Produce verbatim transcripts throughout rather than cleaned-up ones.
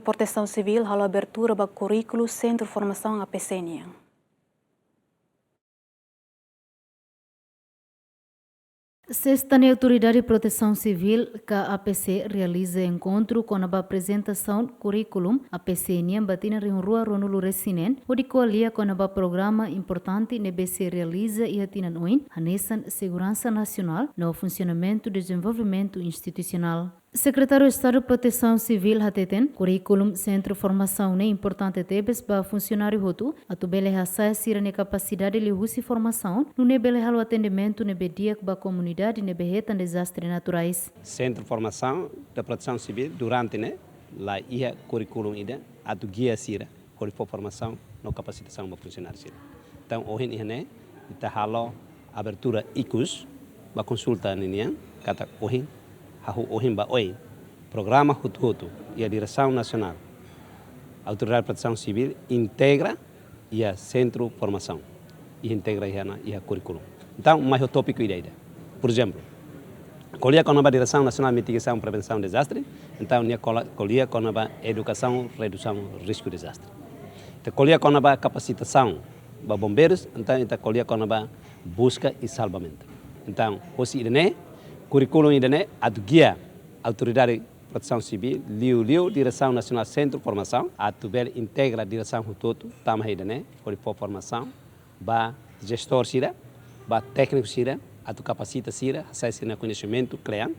Protesaun Sivíl halo abertura ba kurríkulu Sentru Formasaun A P C nian. Sesta ne'e Autoridade Protesaun Sivíl ka A P C realiza enkontru kona-ba aprezentasaun kurríkulu A P C nian ba tinan rihun rua ruanulu-resin-neen, hodi ko'alia kona-ba programa importante ne'ebé sei realiza iha tinan oin, hanesan seguransa nasionál no funsionamentu dezenvolvimentu institusionál. Sekretáriu Estadu Protesaun Sivíl hateten, kurríkulu Sentru Formasaun ne'e importante tebes ba funsionáriu hotu, atu bele hasa'e sira-nia kapasidade liuhusi formasaun, nune'e bele halo atendimentu ne'ebé di'ak ba komunidade ne'ebé hetan dezastre naturais. Sentru Formasaun da Protesaun Sivíl durante ne'e la iha kurríkulu ida atu gia sira hodi fó formasaun no kapasitasaun ba funsionáriu sira. Entaun, ohin iha ne'e, ita halo abertura ikus ba konsulta ninian, katak ohin, hahú ohin ba oin, programa hotu-hotu iha Diresaun Nasionál Autoridade Protesaun Sivíl integra iha Sentru Formasaun, i integra iha ona iha kurríkulu. Entaun, mai ho tópiku ida-ida. Por ezemplu, ko'alia kona-ba Diresaun Nasionál Mitigasaun Prevensaun Dezastre, entaun nia kola-, ko'alia kona-ba edukasaun redusaun risku dezastre. Ita ko'alia kona-ba kapasitasaun ba bombeirus, entaun ita ko'alia kona-ba buska i salvamentu. Entaun, hosi ida-ne'e, kurríkulu ida-ne'e atu gia Autoridade Protesaun Sivíl, liuliu Diresaun Nasionál Sentru Formasaun, atu bele integra diresaun hotu-hotu, tama iha ida-ne'e, hodi fó formasaun ba jestór sira, ba tékniku sira, atu kapasita sira, hasa'e sira-nia koñesimentu kle'an,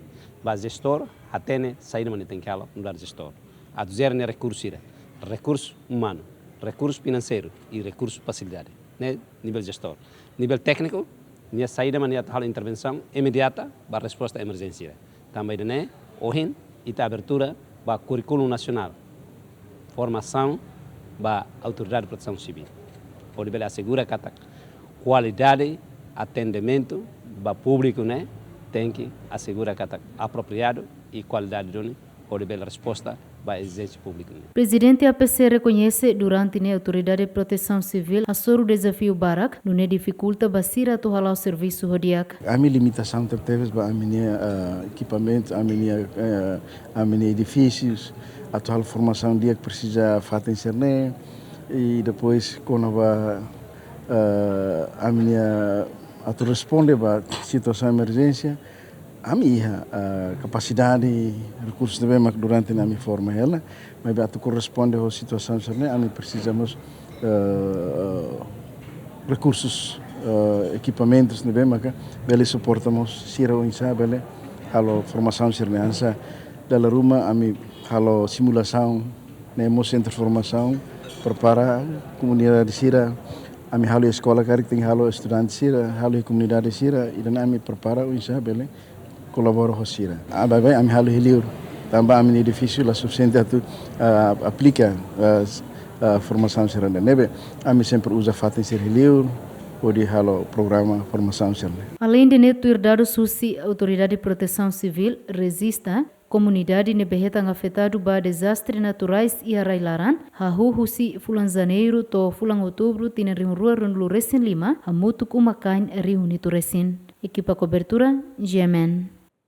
ba jestór, hatene saida mak nia tenke halo nu'udar jestór. Atu jere nia rekursu sira, rekursu umanu, rekursu finanseiru i rekursu fasilidade. Ne'e nivel jestór. Nivel tékniku, nia saida mak nia atu halo intervensaun imediata ba resposta emerjénsia. Tanba ida-ne'e, ohin, ita abertura ba kurríkulu nasionál, formasaun ba Autoridade Protesaun Sivíl, hodi bele asegura katak kualidade atendimentu ba públiku ne'e tenke asegura katak apropriadu i kualidade duni, hodi bele resposta ba ezijénsia públiku ne'e. Prezidente A P C rekoñese durante ne'e Autoridade Protesaun Sivíl hasoru dezafiu barak, nune'e difikulta ba sira atu hala'o servisu ho di'ak. Ami limitasaun tebetebes ba ami-nia, ah, ekipamentu, ami-nia, eh, ami-nia edifísius, atu halo formasaun di'ak presiza fatin sira-ne'e, i depois kona-ba, eh, ami-nia atu responde ba situasaun emerjénsia, ami iha, ah, kapasidade, rekursus ne'ebé mak durante ne'e ami forma hela, maibé atu korresponde ho situasaun sira-ne'e, ami presiza mós, eh, rekursus, eh, ekipamentus ne'ebé maka bele suporta mós sira oinsá bele halo formasaun sira-ne'e. Hanesan dala ruma ami halo simulasaun, ne'e mós sentru formasaun, prepara komunidade sira, ami halo eskola karik tenke halo estudante sira, halo komunidade sira, ida-ne'e ami prepara oinsá bele kolabora ho sira. Ah, baibain ami halo iha liur, tanba ami-nia edifísiu la sufisiente atu, ah, aplika, ah, s-, ah, formasaun sira-ne'e. Ne'ebé ami sempre uza fatin sira iha liur, hodi halo programa formasaun sira-ne'e. Aleinde ne'e, tuir dadus husi Autoridade Protesaun Sivíl rejista, komunidade ne'ebé hetan afetadu ba dezastre naturais iha rai-laran, hahú husi fulan Janeiru to'o fulan Outubru tinan rihun rua ruanulu-resin-lima, hamutuk uma-kain rihun hitu resin. Ekipa kobertura, G M N.